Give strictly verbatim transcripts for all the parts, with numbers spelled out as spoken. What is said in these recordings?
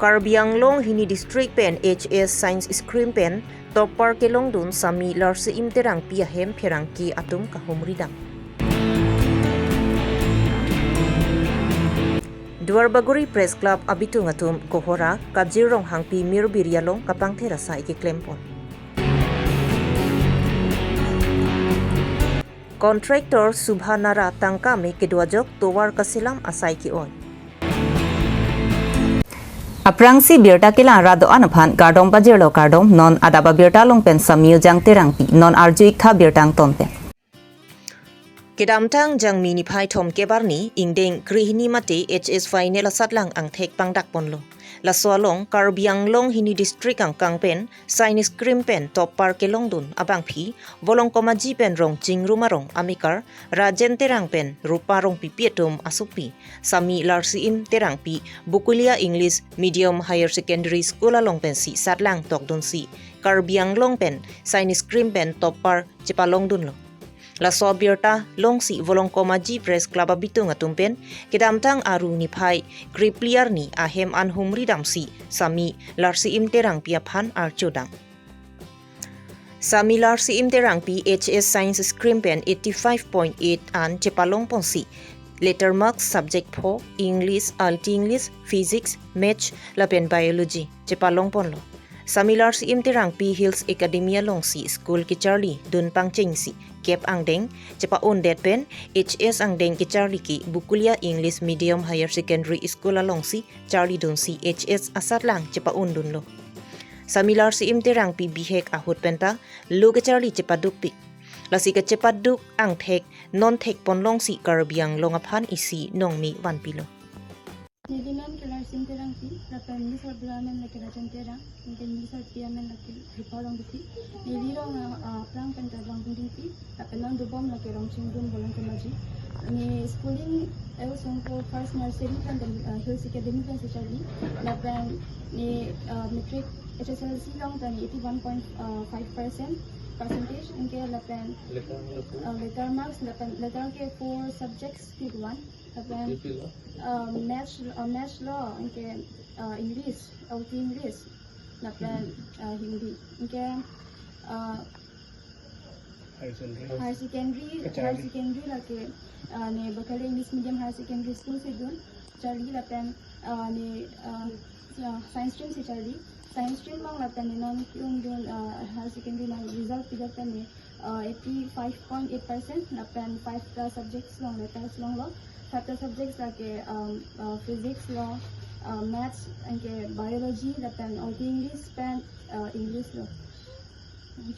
Karbi Anglong hini district pen H S Science Stream pen topper kelongdun Sami Larsiim Terangpi ahem pherangke atum kahumridam. Duarbagori Press Club abitung atum Kohora, Kajir Ronghangpi Mirbiri along kapangther asai keklempon. Contractor Subha Nara tangka me kedo ajok tovar kaselam asai ke-oi. Aphrangsi birta kelang ra do-an aphan kardom pajirlo, kardom. Non adap abirta along pen Sami Ujang Terangpi, non arju-ik tha birta angton pen. Kedamtang Jangmi niphai thomkep arni ingdeng krehini mate H S final asatlang angthek pangdakponlo. Laso along Karbi Anglong hini district angkang pen Science Stream pen topper kelongdun abangpi Volongkom Aji pen Rongching Rumar Rong amekar Rajen Terang pen Rupa Rongpipi atum asopi Sami Larsiim Terangpi Bokulia English Medium Higher Secondary School along pensi satlang tokdunsi Karbi Anglong pen Science Stream pen topper chepalongdunlo. Laso abirta longsi Volongkom Aji Press Club abitung atum pen kedamtang Aru niphai krephli arni ahem an humridamsi Sami Larsiim Terangpi aphan arjudam. Sami Larsiim Terangpi H S Science Stream pen eighty-five point eight an chepalongponsi letter marks subject pho, English, Alti English, Physics, Maths lapen Biology chepalongponlo. Sami Larsiim Terangpi Hills Academy alongsi school kecharli dun pangchengsi kep angdeng chepa-undet pen H S angdeng kecharli ke Bokulia English Medium Higher Secondary School alongsi charlidunsi H S asatlang chepa-undunlo. Sami Larsiim Terangpi bihek ahut penta lo kecharli chepadukpik. Lasi kachepaduk angthek non thekponlongsi Karbi Anglong aphan isi nongme vanpilo. Neli men ke Larsiim Terangpi, lapen neli sarpi amen lake Rajen Terang, lapen neli sarpi amen lake Rupa Rongpipi. Neli rong, ah, aphrang pen ta Rongpindingpi, lapen non dobom lake Rongchingrum Volongkom Aji. Ne schooling, eh, songko first nursery pen, ah, Hills Academy pensi charli. Lapen ne, ah, matric H S L C along ta ne eighty-one point five percent percentage, anke lapen, ah, letter marks, lapen letter ke four subjects ke do-an. Lapen, P P lo? Ah, Maths, ah, Maths lo, anke, ah, English, Alti English, lapen, ah, Hindi. Anke, ah, Higher Secondary. Higher Secondary, Kacharli. Higher Secondary lake, ah, ne Bokulia English Medium Higher Secondary School si dun charli lapen, ah, ne, ah, ah, Science Stream si charli. Science Stream along lapen ne non ke-undun, ah, Higher Secondary along result pidok pen ne, ah, eighty-five point eight percent lapen five ta subjects along letters longlo. Five ta subjects lake, um, ah, Physics lo, ah, Maths, anke Biology, lapen Alti English pen, ah, English lo. Hmm.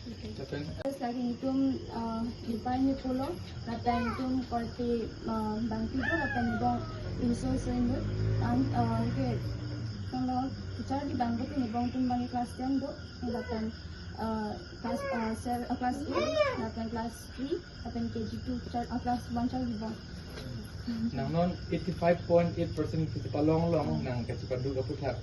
Okay. Lapen? Terus lake netum, ah, nepei nepo lo, lapen netum korte, ah, bangpi do, lapen nebong inso so inut. An, ah, okay. Kalau kecharli abang do, nebong atum abang class ten do, lapen, ah, class, ah, sev-, ah, class eight, lapen class three, lapen K G two, char-, ah, class one charlibom. Nang non eighty-five point eight percent kachepalong along, hmm, nang kachepaduk aputhak.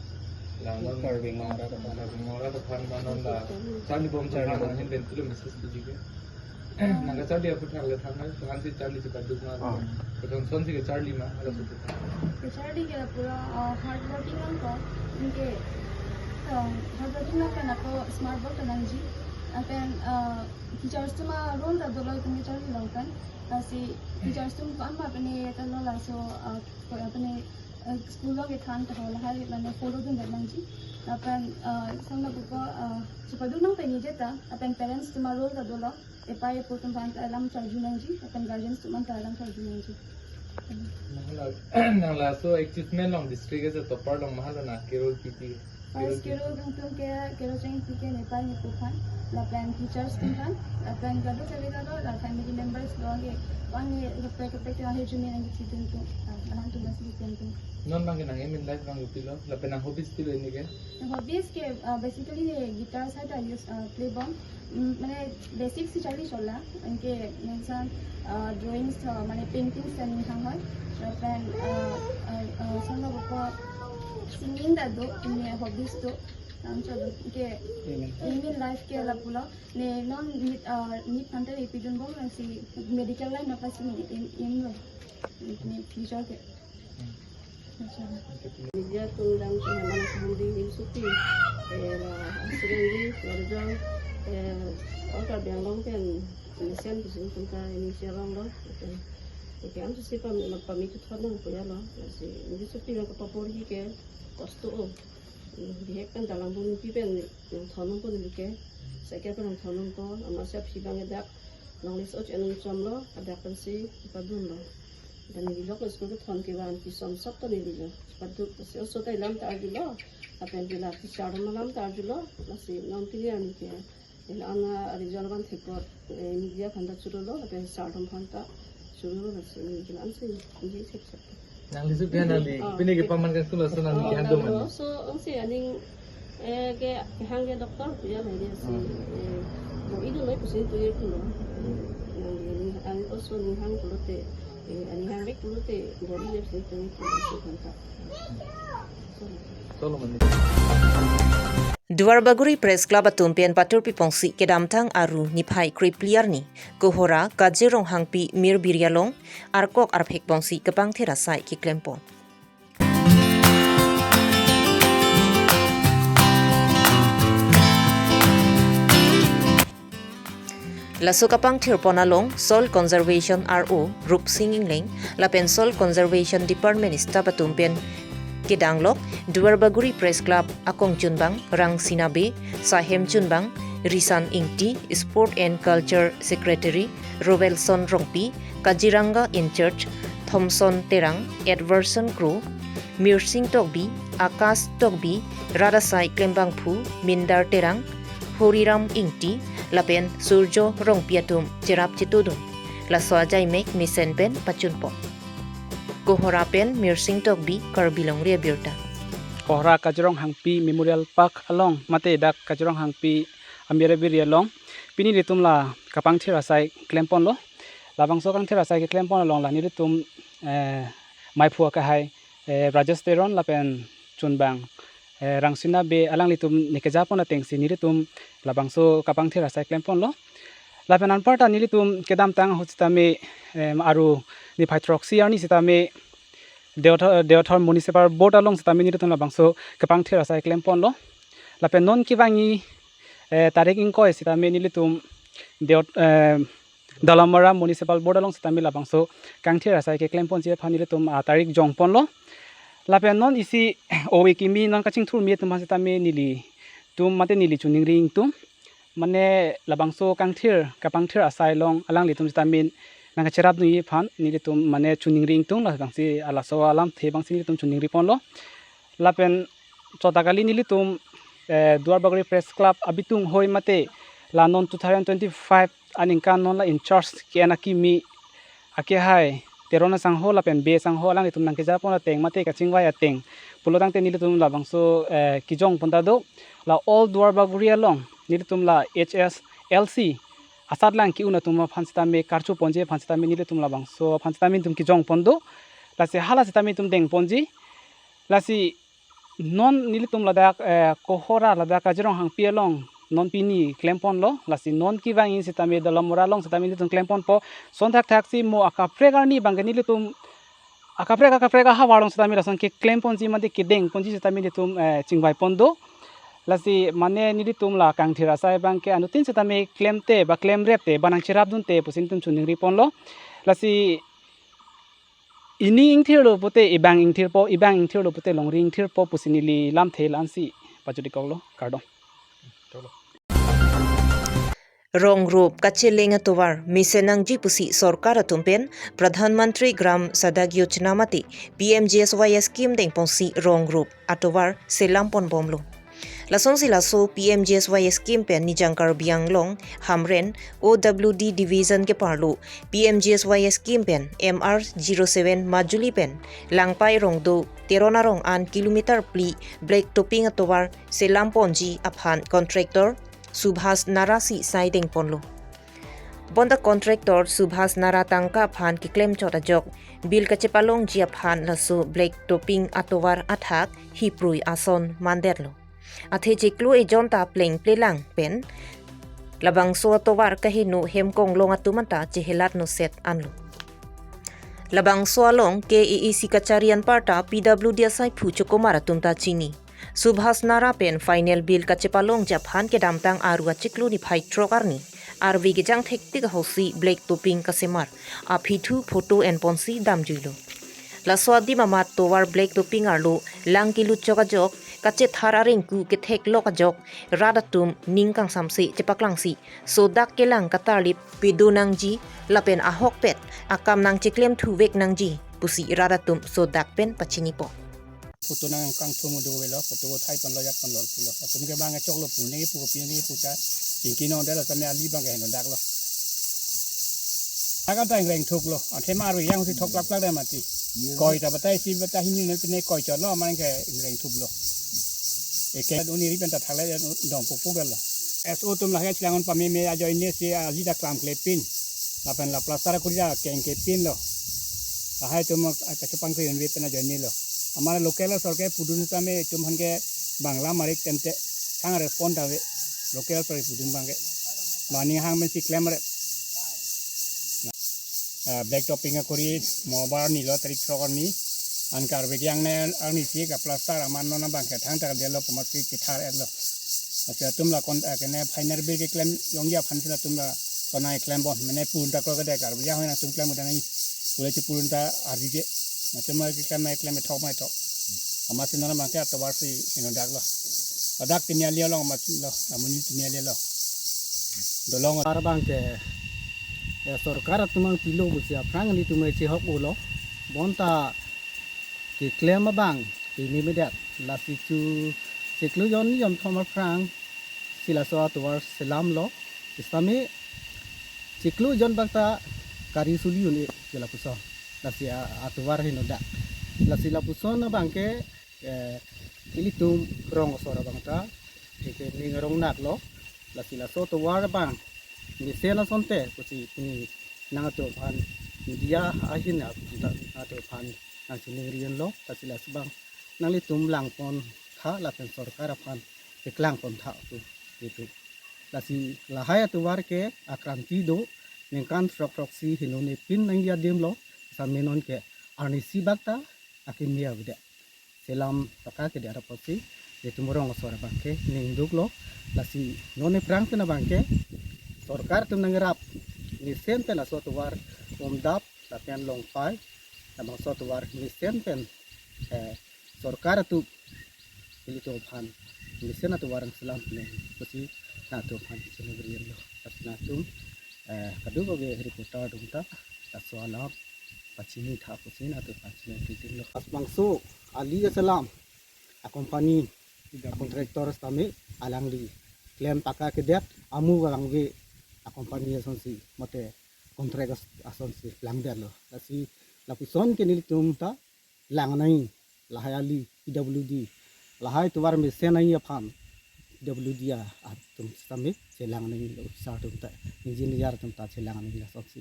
La non Karbi Anglong arat aphan. Karbi Anglong arat aphan ma non la charlibom, charlibom, aphan nang hin pen tulo message piji ke. Nang kacharli aputhak le thangnat aphansi charli chepaduk ma. Oh. Kacharli si kacharli ma, halaso aputhak. Kacharli ke pura, ah, hard working lang ko. Anke, ah, hard working lang pen ako smart work nangji. Lapen, ah, teachers atum a-role ta dolo itum kacharli along pen. Lasi teachers atum ko-an ma pine ta lo laso, ah, ko-an pine, ah, school along kethan tahai lahai mane follow dundet nangji. Lapen, ah, samna pupo, ah, chepaduk nangji ta, lapen parents atum a-role ta dolo. Epei epo atum aphan ta alam charju nangji, lapen guardians atum aphan ta alam charju nangji. Mahalo, nang laso achievement along district as a topper along mahalo nang ke-role pipi? First ke-role kangtung ke, ke-role chengpi ke nepei nepo aphan, lapen teachers atum aphan, lapen kadokave kadokave la family members along ke, one ye kaprek kaprek ke ahirjume nangkechidun atum, ah, alanglitum bas lipen atum. Non abang ke nang aim in life abang kopilo, lapen nang hobbies pilo pini ke? Hobbies ke, ah, basically guitar seta use, ah, play bom. Mm, mane basic si charli chotlo, anke nangsan, ah, drawings tho, mane paintings ta ning hang hoi. Lapen, ah, ah, ah, samna pupo singing ta do, pine hobbies do, nang chotlo, anke aim in life ke lapulo, ne non NEET, ah, NEET aphan ta epidunbom lasi medical line nangpass ne aim, aim lo, ne future ke. Media atum dang ke mana kahandi ningsupi. Eh, la, sering di, la, eh, all Karbi Anglong pen mesen pusing tungka ini siarong lo. Oke, oke, am si pam, pamikut hot nang puya lo. Si, ningsupi nang kapapor hi ke kosto o. Hmm, bihek pen dalang bun pi pen nangthon nangpo neli ke. Seke pen nangthon nangpo, amatsi aphi abang ke dak longle so cheng nangchom lo, adak pensi padun lo. Dan neli lok school kethon kevan kisom sop ta neli lo. Padun si oso ta ilam ta arjulo. Lapen ke la teacher atum alam ta arjulo. Lasi non pini arni ke. Ila ana result abang thekot, eh, media aphan ta churo lo, lapen sir atum aphan ta churo lo, lasi neli ke la-an si, neli thek chot. Nangli su bihan nangli, Ah, pini ke okay. Paman kan school aso nangli Oh, kehan nangli dum lo, ani. So, ang si aning, eh, ke, kehang ke doctor puya lo dia si, Hmm. eh, bo idu lo pusi tu ye kulo. Nangli, ani, ani oso ani hang pulote, eh, ani hang bek pulote, bo idu pusi tu ye kulo si kanta. Sorry. Solo mandi. Duarbagori Press Club atum pen patur pipongsi kedamtang Aru niphai krepli arni Kohora Kajir Ronghangpi Mirbiri along arkok arphek pongsi kepangthir asai keklempon. Laso kapangthirpon along Soil Conservation R O Rupsing Ingleng lapen Soil Conservation Department staff atum pen kedanglok Duarbagori Press Club akong chunbang Rangsina Bey, sahem chunbang Risan Ingti, Sport and Culture Secretary Robelson Rongpi, Kaziranga in-charge Thomson Terang, Edwardson Kro, Mirsing Tokbi, Akash Tokbi, rat asai klembangphu Mindar Terang, Horiram Ingti, lapen Surjo Rongpi atum cherap chetudun. Laso ajaimek mesen pen pachunpon. Kohora pen Mirsing Tokbi, Karbi Longri Abirta. Kohora Kajir Ronghangpi Memorial Park along, mate dak Kajir Ronghangpi Amir Abiri along, pini nelitum la kapangthir asai klempon lo. Labangso kapangthir asai keklempon along la nelitum, eh, maiphu akehai, eh, Rajesh Teron lapen chunbang, eh, Rangsina Bey alanglitum ne kejapon atengsi nelitum labangso kapangthir asai klempon lo. Lapen anparta nelitum kedamtang ahut sitame, em, Aru niphai throksi arni sitame Deothor, Deothor Municipal Board along sitame nelitum labangso kapangthir asai klempon lo. Lapen non kevangji, eh, tarik ingkoi sitame nelitum Deot-, eh, Dolamara Municipal Board along sitame labangso kangthir asai keklemponji aphan nelitum, ah, tarik jongpon lo. Lapen non isi ove kimi non kachingthurmi atum aphan sitame nelitum mate neli choningri ingtung. Mane labangso kangthir, kapangthir asai along alanglitum sitame nangkacherapdunji aphan nelitum mane choningri ingtung, labangsi halaso alamthe abangsi nelitum choningripon lo. Lapen chot ta kali nelitum, eh, Duarbagori Press Club abitung hoi mate la non two thousand twenty-five aningkan non la in-charge ke-en akimi akehai Teron asangho lapen Bey asangho alanglitum nangkejapon ateng mate kachingvai ateng pulo tangte nelitum labangso, eh, kejongpon ta do. La all Duarbagori along nelitum la H S L C asatlang ke-un atum aphan sitame karchuponji aphan sitame nelitum labangso aphan sitame nelitum kejongpon do. Lasi hala sitame nelitum dengponji. Lasi non nelitum ladak, eh, Kohora ladak Kajir Ronghangpi along non pini klempon lo, lasi non kevangji sitame Dolamara along sitame nelitum klemponpo. Son thakthaksi mo akaprek arni abangke nelitum akaprek akaprek ahavar along sitame lason keklemponji mate kedengponji sitame nelitum, eh, chingvaipon do. Lasi mane nelitum la kangthir asai abangke anuttin sitame klemte ba klemrepte ba nangcherapdunte pusi nelitum choningripon lo. Lasi ining ingthirlo pute ibang ingthirpo, ibang ingthirlo pute longri ingthirpo pusi neli lamthe la-ansi pajut-ik koklo, kardom. Rong rup kacheleng atovar mesen nangji pusi sorkar atum pen Pradhan Mantri Gram Sadak Yojana mate P M G S Y scheme dengponsi rong rup atovar selamponbomlo. Lasonsi laso P M G S Y scheme pen Nijang Karbi Anglong Hamren O W D Division keparlo P M G S Y scheme pen M R zero seven majuli pen Langpai Rongdo Teron arong an kilometer phli black topping atovar selamponji aphan contractor Subhas Nara si sai dengponlo. Bonta contractor Subhas Nara tangka aphan keklem chot ajok bill kachepalongji aphan laso black topping atovar athak hiprui ason mandetlo. Athe chiklo ejon ta plengplelang pen labangso atovar kaheno hem konglong atum anta chehelatno set anlo. Labangso along K A A C kachari anparta P W D asaiphu chokomar atum ta chini. Subhas Nara pen final bill kachepalongji aphan kedamtang Aru achiklo niphai throk arni arve kejang thektik ahutsi black topping kasemar aphi thu photo enponsi damjuilo. Laso adim amat tovar black topping arlo lang kelutchok ajok, kachethar arengku ketheklok ajok, rat atum ning kangsamse chepaklangsi sodak kelang katarlip pedo nangji lapen ahokpet akam nangcheklem thuvek nangji pusi rat atum sodak pen pachinipo. Photo nangkangthum do avelo, photo ko thai ponlo, jat ponlo pulo. Atum ke bang choklo pu, neke pu kopi, neke pu ta, chingki nongdetlo, tame ali bang ke henodaklo. Akam ta ingreng thuklo, athe mar yang si thok plak plak dam mati. Koi ta batai si batai hini ne pine koi chotlo, man ke ingreng thuklo. Eke uni ri pen ta thale dong pukpuk detlo. S O atum lahai chilang pameme ajoine si ali ta klam klepin. Lapen la plaster kuri ta kengkepinlo. Lahai atum kachepangkri unve pen ajoinelo. Amar local asor ke pudun tame itum aphan ke Bangla marik tente thang respond ave. Local asor pudun bang ke. Mani hang men si klem re. Ah, black topping akuri mo bar nilo tarik throk arni. An karve diang ne arni si ka plaster aman non abang ke thang ta delo pomat si kithar etlo. Lasi atum la kon, ah, kene final bill keklem longji aphan si latum la konai klem bon. Mene pun ta ko kede karve diang hoi nangtum klem udah nai. Pule si pun ta arvi ke. Latum ma keklem mai klem thok mai thok. Amat si non abang ke atovar si henodaklo. Ladak tiniali along amat lo, amuni tiniali lo. Dolong. Ar bang ke, eh, sorkar atum nangpilo pusi aphrang nelitum chehok ulo. Bonta keklem abang pini medet. Lasi chu chiklo jon jonthom aphrang si laso atovar selamlo. Sitame chiklo jon bak ta kari suli un-e je lapuson. Lasi a-, atovar henodak. Lasi lapuson abang ke, eh, ilitum rong asor abang ta, eke ning arong naklo. Lasi laso atovar abang mesen asonte pusi pini nangtum aphan media ahin a, nangtum aphan nangchiningri unlo. Lasi laso abang nanglitum langpon tha lapen sorkar aphan keklang pon tha pu itu. Lasi lahai atovar ke akranti do, ningkan throk throk si henone pin nangji adim lo, sitame non ke arnisi bak ta akimi avedet. Selam paka kedet apotsi, itum rong asor abang ke ningduklo. Lasi non aphrang pen abang ke sorkar atum nangrap mesen pen laso atovar umdap lapen longpai, labangso atovar mesen pen, eh, sorkar atum ilitum aphan mesen atovar nangselam ne pusi nangtum aphan chiningri unlo. Lasi nangtum, eh, kadokave reporter atum ta laso alam pachini tha pusi nangtum aphan chiningri unlo. Labangso ali aselam acompany contractor sitame alangli klem paka kedet, amu alangli acompany asonsi mate contract as-, asonsi langdetlo. Lasi lapuson ke nelitum ta lang nangji, lahai ali P W D, lahai atovar mesen nangji aphan P W D a-, atum sitame chelang nangjilo, officer atum ta, engineer atum ta chelang nangji lasonsi.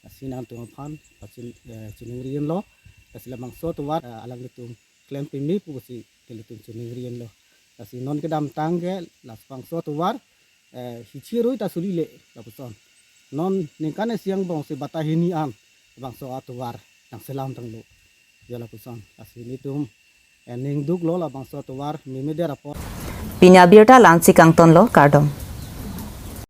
Lasi nangtum aphan pachin, eh, chiningri unlo. Lasi labangso atovar, eh, alanglitum klem peme pusi nelitum chiningri unlo. Lasi non kedamtang ke labangso atovar, eh, hichi rui ta sulile lapuson. Non ningkan isi angbong si batai hini an labangso atovar nangselam tanglo. Jo lapuson. Lasi nelitum, eh, ningduklo labangso atovar memedet apot. Pini abirta la-ansi kangtonlo, kardom.